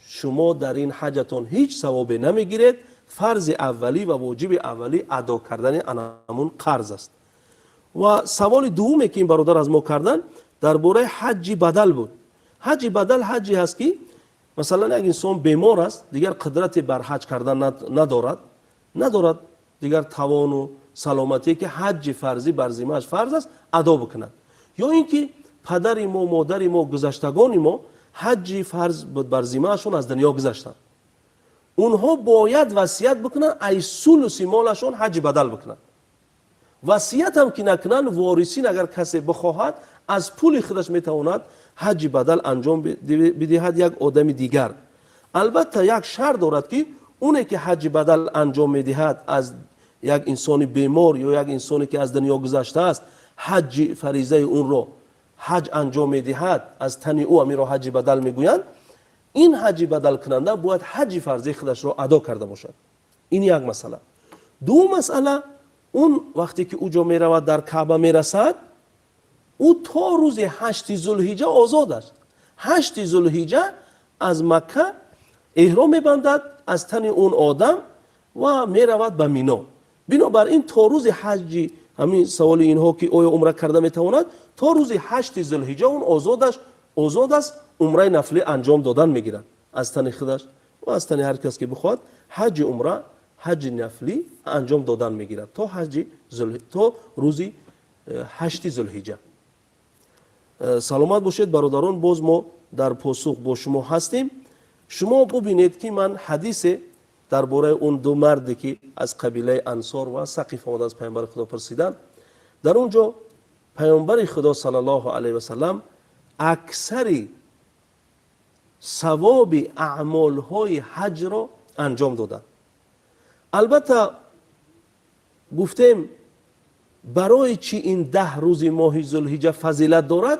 шумо дар ин ҳаҷатон ҳеҷ савобе намегиред. Фарзи аввалӣ ва воҷиби аввалӣ адо кардани анамун қарз аст. Ва саволи дуввуме, ки ин бародар аз мо карданд, дар бораи ҳаҷҷи бадал буд. Ҳаҷҷи бадал ҳаҷҷе ҳаст, ки масалан як инсон бемор аст, дигар қудрате бар ҳаҷ кардан надорад, дигар тавону саломатие, ки ҳаҷҷи фарзӣ бар зиммааш фарз аст, адо бикунад, ё ин ки падари мо, модари мо, гузаштагони мо ҳаҷҷи фарз буд бар зиммаашон, аз дунё гузаштанд, онҳо бояд васият бикунанд, ай сулуси молашон ҳаҷҷи бадал бикунанд. Васиятам ки накунанд, ворисин агар касе бихоҳад, аз пули худаш метавонад ҳаҷҷи бадал анҷом бидиҳад як одами дигар. Албатта, як шарт дорад, ки оне ки ҳаҷҷи бадал анҷом медиҳад аз як инсони бемор ё як инсоне ки аз дунё гузаштааст, ҳаҷҷи фаризаи онро ҳаҷ анҷом медиҳад, аз тани ӯ амиро ҳаҷҷи бадал мегӯянд, ин ҳаҷҷи бадалкунанда бояд ҳаҷҷи фарзии худашро адо карда бошад. Ин як масъала. Дуввум масъала, он вақте ки ӯ ҷо меравад, дар Каъба мерасад, ӯ то рӯзи 8-и зулҳиҷа озод аст. 8-и зулҳиҷа аз Макка эҳром мебандад аз тани он одам ва меравад ба Мино. Бинобар ин то рӯзи ҳаҷҷи, ҳамин саволи инҳо, ки оё умра карда метавонад, то рӯзи 8-и зулҳиҷа он озод аст, умраи нафлӣ анҷом додан мегирад аз тани худаш ва аз тани ҳар кас ки бихоҳад, ҳаҷҷи умра, ҳаҷҷи нафлӣ анҷом додан мегирад то рӯзи 8-и зулҳиҷа. Саломат бошед, бародарон. Боз мо дар посух бо шумо ҳастем. Шумо бубинед, ки ман ҳадисе дар бораи он ду марде, ки аз қабилаи ансор ва Сақиф омада, аз Паёмбари Худо пурсиданд, дар он ҷо Паёмбари Худо саллаллоҳу алайҳи васалам аксари савоби аъмолҳои ҳаҷро анҷом доданд. Албатта, гуфтем, барои чӣ ин 10 рӯзи моҳи зулҳиҷа фазилат дорад?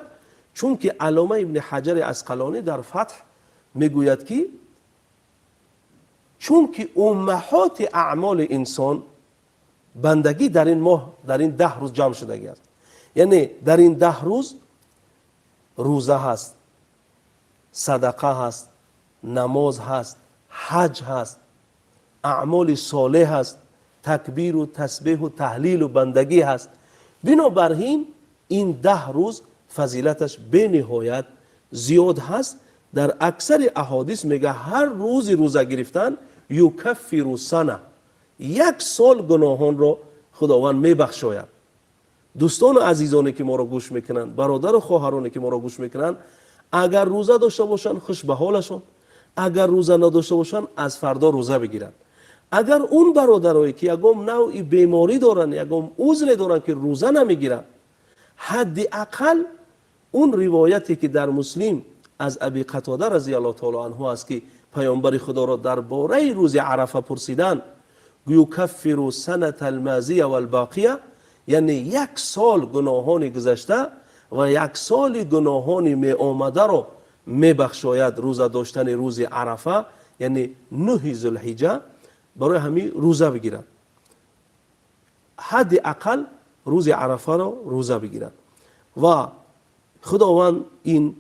Чунки Аллома Ибни Ҳаҷари Асқалонӣ дар Фатҳ мегӯяд, ки чунки уммаҳоти аъмоли инсон, бандагӣ дар ин моҳ, дар ин 10 рӯз ҷамъ шудагӣ аст. Яъне дар ин 10 рӯз рӯза ҳаст, садақа ҳаст, намоз ҳаст, ҳаҷ ҳаст, аъмоли солеҳ ҳаст, такбиру тасбеҳу таҳлилу бандагӣ ҳаст. Бинобар ин 10 рӯз фазилаташ бениҳоят зиёд ҳаст. Дар аксари аҳодис мега, ҳар рӯзи рӯза гирифтан يكفر سنة, як сол гуноҳонро Худованд мебахшояд. Дӯстону азизоне, ки моро гӯш мекунанд, бародару хоҳароне, ки моро гӯш мекунанд, агар рӯза дошта бошанд, хуш ба ҳолашон. Агар рӯза надошта бошанд, аз фардо рӯза бигиранд. Агар он бародарое ки ягон навъи беморӣ доранд, ягон узре доранд, ки рӯза намегиранд, ҳадди ақал он ривояте ки дар Муслим аз Аби Қатода разияллоҳу таоло анҳу аст, ки паёмбари Худоро дар бораи рӯзи Арафа пурсиданд, юкаффиру саната алмазия валбоқия, яъне як сол гуноҳони гузашта ва як соли гуноҳони меомадаро мебахшояд рӯза доштани рӯзи Арафа, яъне 9 Зулҳиҷа, барои ҳамин рӯза бигиранд, ҳадди ақал рӯзи Арафаро рӯза бигиранд. Ва Худованд, ин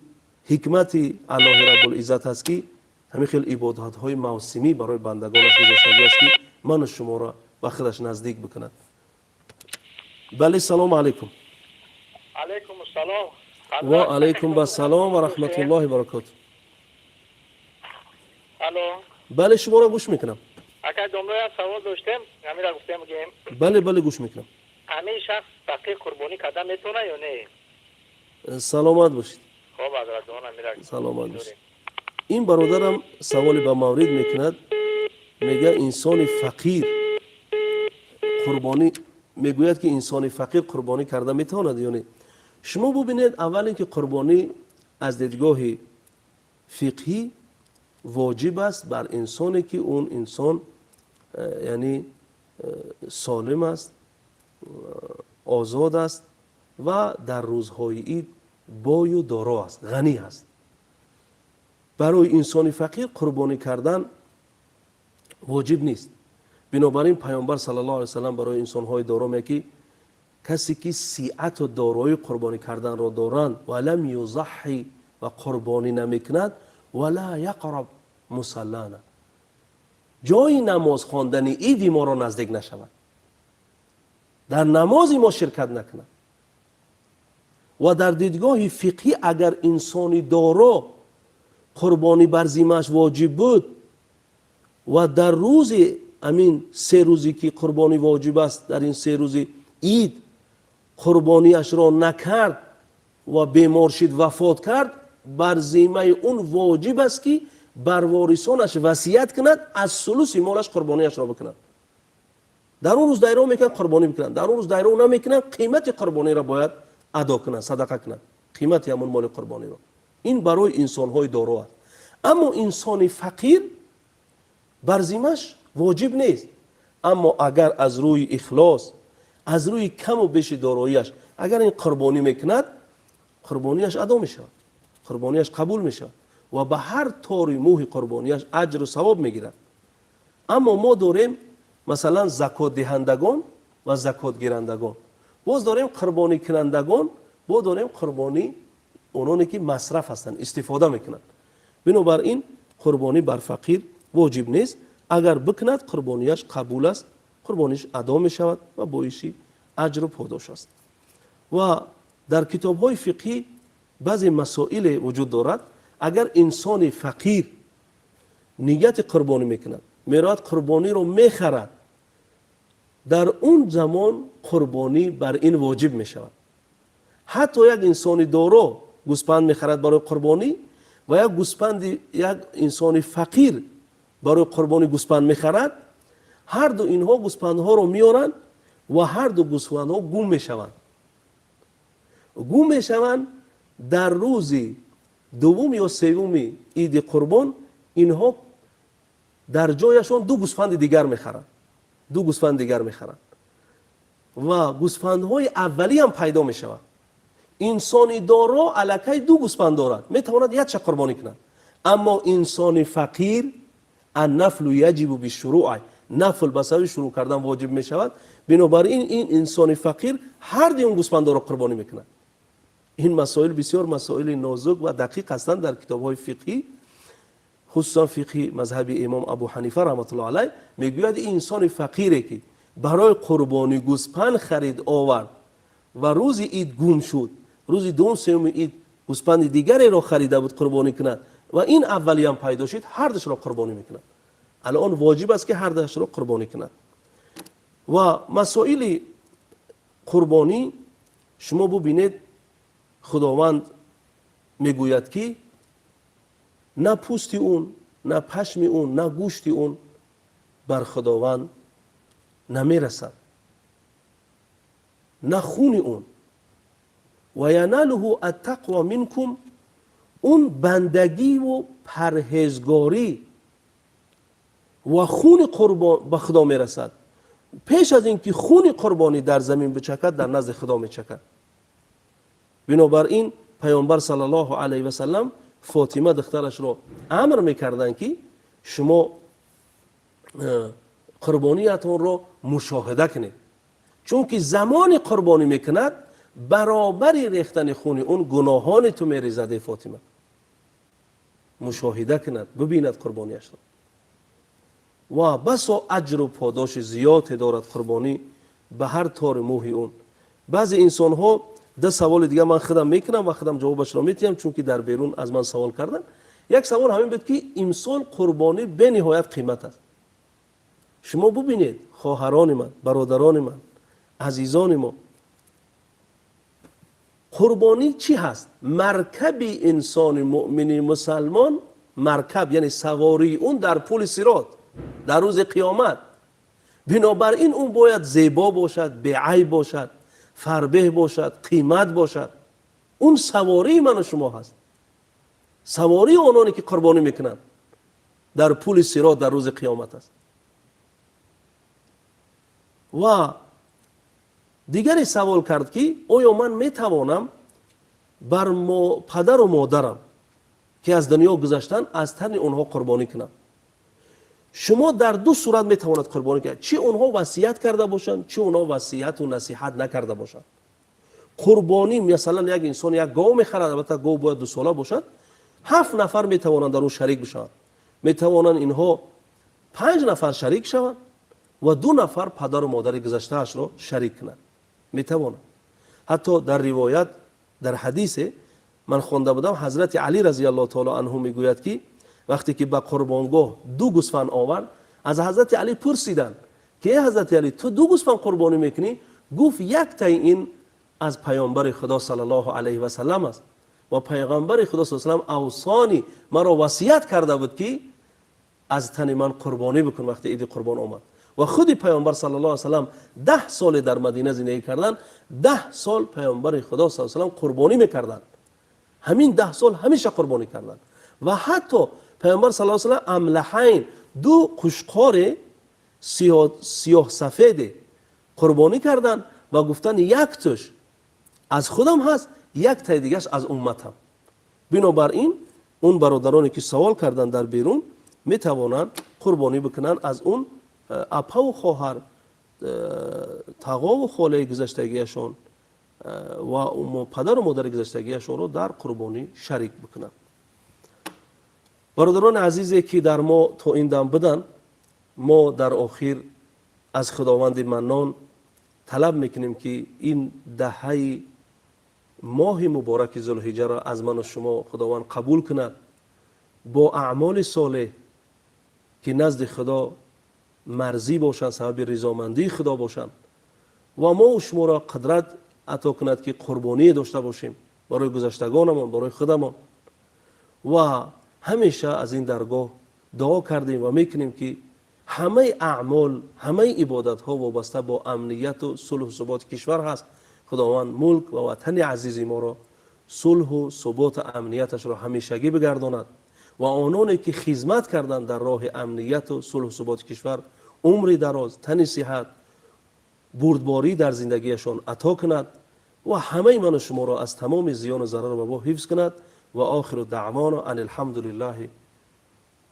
ҳикмати Аллоҳи Раббулиззат аст, ки ҳамин хел ибодатҳои мавсимӣ барои бандагонаш гузоштагӣ аст, ки ману шуморо ба худаш наздик бикунад. Бале, салому алайкум. Алайкум ассалом. Ва алайкум ассалом ва раҳматуллоҳи баракоту. Алло. Бале, шуморо гӯш мекунам. Ака домло, як савол доштем, ҳамира гуфтем гем. Бале, гӯш мекунам. Ҳамин шахс фақир қурбонӣ карда метавона ё не? Саломат бошед. Хоб, ҳазратҷон, ҳамира. Саломат бошед. Ин бародарам саволе ба маврид мекунад, мегӯяд, инсони фақир қурбонӣ, мегӯяд, ки инсони фақир қурбонӣ карда метавонад ё не? Шумо бубинед, аввал ин ки қурбонӣ аз дидгоҳи фиқҳӣ воҷиб аст бар инсоне, ки он инсон яъне солим аст, озод аст ва дар рӯзҳои ид бою доро аст, ғанӣ аст. Барои инсони фақир қурбонӣ кардан воҷиб нест. Бинобар ин Паёмбар саллаллоҳу алайҳи васалам барои инсонҳои доро мегӯяд, ки касе ки сиату дорои қурбонӣ карданро доранд, ва лам юзаҳҳи, ва қурбонӣ намекунад, ва ла яқраб мусаллана, ҷои намоз хондани иди моро наздик нашавад, дар намози мо ширкат накунад. Ва дар дидгоҳи фиқҳӣ, агар инсони доро қурбонӣ бар зимааш воҷиб буд ва дар рӯзи амин 3 рӯзе ки қурбонӣ воҷиб аст, дар ин 3 рӯзи ид қурбониашро накард ва бемор шид, вафот кард, бар зимаи он воҷиб аст, ки бар ворисонаш васият кунад, аз сулуси молаш қурбониашро бикунад. Дар он рӯз дайро мекунад, қурбонӣ бикунад. Дар он рӯз дайро намекунад, қимати қурбониро бояд адо кунад, садақа кунад қимати ҳамон моли қурбониро. Ин барои инсонҳои доро аст. Аммо инсони фақир бар зимаш воҷиб нест. Аммо агар аз рӯи ихлос, аз рӯи каму беши дороияш, агар ин қурбонӣ мекунад, қурбонияш адо мешавад, қурбонияш қабул мешавад ва ба ҳар тори мӯҳи қурбонияш аҷру савоб мегирад. Аммо мо дорем, масалан, закотдиҳандагон ва закотгирандагон, боз дорем қурбоникунандагон, боз дорем қурбонӣ ононе ки масраф ҳастанд, истифода мекунанд. Бинобар ин қурбонӣ бар фақир воҷиб нест. Агар бикунад, қурбонияш қабул аст, қурбониш адо мешавад ва боиси аҷру подош аст. Ва дар китобҳои фиқҳӣ баъзе масоиле вуҷуд дорад. Агар инсони фақир нияти қурбонӣ мекунад, мерояд, қурбониро мехарад, дар он замон қурбонӣ бар ин воҷиб мешавад. Ҳатто як инсони доро гӯспанд мехарад барои қурбонӣ ва як гӯспанди як инсони фақир барои қурбонӣ гӯспанд мехарад, ҳарду инҳо гӯспандҳоро меоранд ва ҳарду гӯспандҳо гум мешаванд. Гум мешаванд, дар рӯзи дуввум ё севуми иди қурбон инҳо дар ҷояшон ду гӯсфанди дигар мехаранд, ду гӯсфанди дигар мехаранд ва гӯсфандҳои аввалиам пайдо мешавад. Инсони доро аллакай ду гӯсфанд дорад, метавонад якча қурбонӣ кунад. Аммо инсони фақир, аннафлу яҷибу бишуруъ, нафл ба сабаби шурӯъ кардан воҷиб мешавад. Бинобар ин ин инсони фақир ҳарди он гӯсфандоро қурбонӣ мекунад. Ин масоил бисёр масоили нозук ва дақиқ ҳастанд дар китобҳои фиқҳӣ, хусусан фиқҳи мазҳаби имом Абу Ҳанифа раҳматуллоҳ алайҳ. Мегӯяд, инсони фақире ки барои қурбонӣ гӯспанд харид овард ва рӯзи ид гум шуд, рӯзи дуввум, сеюми ид гӯспанди дигареро харида буд қурбонӣ кунад ва ин аввалиам пайдо шуд, ҳардушро қурбонӣ мекунад. Алон воҷиб аст, ки ҳардушро қурбонӣ кунад. Ва масоили қурбонӣ, шумо бубинед, Худованд мегӯяд, ки на пӯсти он На пашми он, на гӯшти он бар Худованд намерасад, на хуни он. Ва яналуҳу аттақво минкум, он бандагиву парҳезгорӣ ва хуни қурбон ба Худо мерасад. Пеш аз ин ки хуни қурбонӣ дар замин бичакад, дар назди Худо мечакад. Бинобар ин Паёмбар саллаллоҳу алайҳи васаллам Фотима духтарашро амр мекарданд, ки шумо қурбониятонро мушоҳида кунед, чунки замони қурбонӣ мекунад, баробари рехтани хуни он гуноҳони ту мерезад. Эй Фотима, мушоҳида кунад, бибинад қурбониашро. Ва басо аҷру подоши зиёде дорад қурбонӣ ба ҳар тори мӯҳи он. Баъзе инсонҳо, ду саволи дига ман худам мекунам ва худам ҷавобашро метиҳам, чунки дар берун аз ман савол карданд. Як савол ҳамин буд, ки имсол қурбонӣ бениҳоят қимат аст. Шумо бубинед, хоҳарони ман, бародарони ман, азизони мо, қурбонӣ чӣ ҳаст? Маркаби инсони муъмини мусалмон, маркаб, яъне савории он дар пули Сирот дар рӯзи қиёмат. Бинобар ин он бояд зебо бошад, беайб бошад, фарбеҳ бошад, қимат бошад. Он савории ману шумо ҳаст, савории ононе ки қурбонӣ мекунанд дар пули Сирот дар рӯзи қиёмат аст. Ва дигаре савол кард, ки оё ман метавонам бар падару модарам, ки аз дунё гузаштанд, аз тани онҳо қурбонӣ кунам? Шумо дар ду сурат метавонад қурбонӣ кунад: чӣ онҳо васият карда бошанд, чӣ онҳо васияту насиҳат накарда бошанд. Қурбонӣ, масалан, як инсон як гов мехарад, албатта гов бояд 2 сола бошад, ҳафт нафар метавонанд дар он шарик бишаванд. Метавонанд инҳо панҷ нафар шарик шаванд ва ду нафар падару модари гузаштаашро шарик кунанд, метавонанд. Ҳатто дар ривоят, дар ҳадисе ман хонда будам, Ҳазрати Алӣ разиаллоҳу таоло анҳу мегӯяд, ки вақте ки ба қурбонгоҳ ду гӯсфанд овард, аз Ҳазрати Алӣ пурсиданд, ки эй Ҳазрати Алӣ, ту ду гӯсфанд қурбонӣ мекунӣ? Гуфт: яктаи ин аз Паёмбари Худо саллаллоҳу алайҳи васаллам аст ва Паёмбари Худо с салам авсони маро васият карда буд, ки аз тани ман қурбонӣ бикун вақте иди қурбон омад. Ва худи Паёмбар саллаллоҳу алайҳи васаллам 10 соле дар Мадина зиндагӣ карданд, 10 сол Паёмбари Худо с салам қурбонӣ мекарданд. Ҳамин 10 сол ҳамеша қурбонӣ карданд. Ва ҳатто Паёмбар с салам амлаҳайн, ду қӯчқоре сиёҳ-сафеде қурбонӣ карданд ва гуфтанд: яктош аз худам ҳаст, яктаи дигаш аз умматам. Бинобар ин он бародароне ки савол карданд дар берун, метавонанд қурбонӣ бикунанд аз он апаву хоҳар, тағову холаи гузаштагиашон ва падару модари гузаштагиашонро дар қурбонӣ шарик бикунанд. Бародарони азизе, ки дар мо то ин дам буданд, мо дар охир аз Худованди Маннон талаб мекунем, ки ин даҳаи моҳи мубораки Зулҳиҷаро аз ману шумо Худованд қабул кунад бо аъмоли солеҳ, ки назди Худо марзӣ бошанд, сабаби ризомандии Худо бошанд, ва мо шуморо қудрат ато кунад, ки қурбоние дошта бошем барои гузаштагонамон, барои худамон. Ва ҳамеша аз ин даргоҳ дуо кардем ва мекунем, ки ҳамаи аъмол, ҳамаи ибодатҳо вобаста бо амнияту сулҳу суботи кишвар ҳаст. Худованд мулк ва ватани азизи моро сулҳу суботу амнияташро ҳамешагӣ бигардонад ва ононе ки хизмат карданд дар роҳи амнияту сулҳу суботи кишвар, умри дароз, тани сиҳат, бурдборӣ дар зиндагиашон ато кунад ва ҳамаи ману шуморо аз тамоми зиёну зарару вабо ҳифз кунад. Ва охиру даъвона ан алҳамду лиллаҳи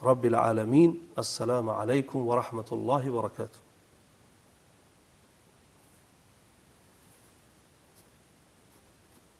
рабби лъаламин. Ассалому алайкум ва раҳматуллоҳи ва баракатуҳ.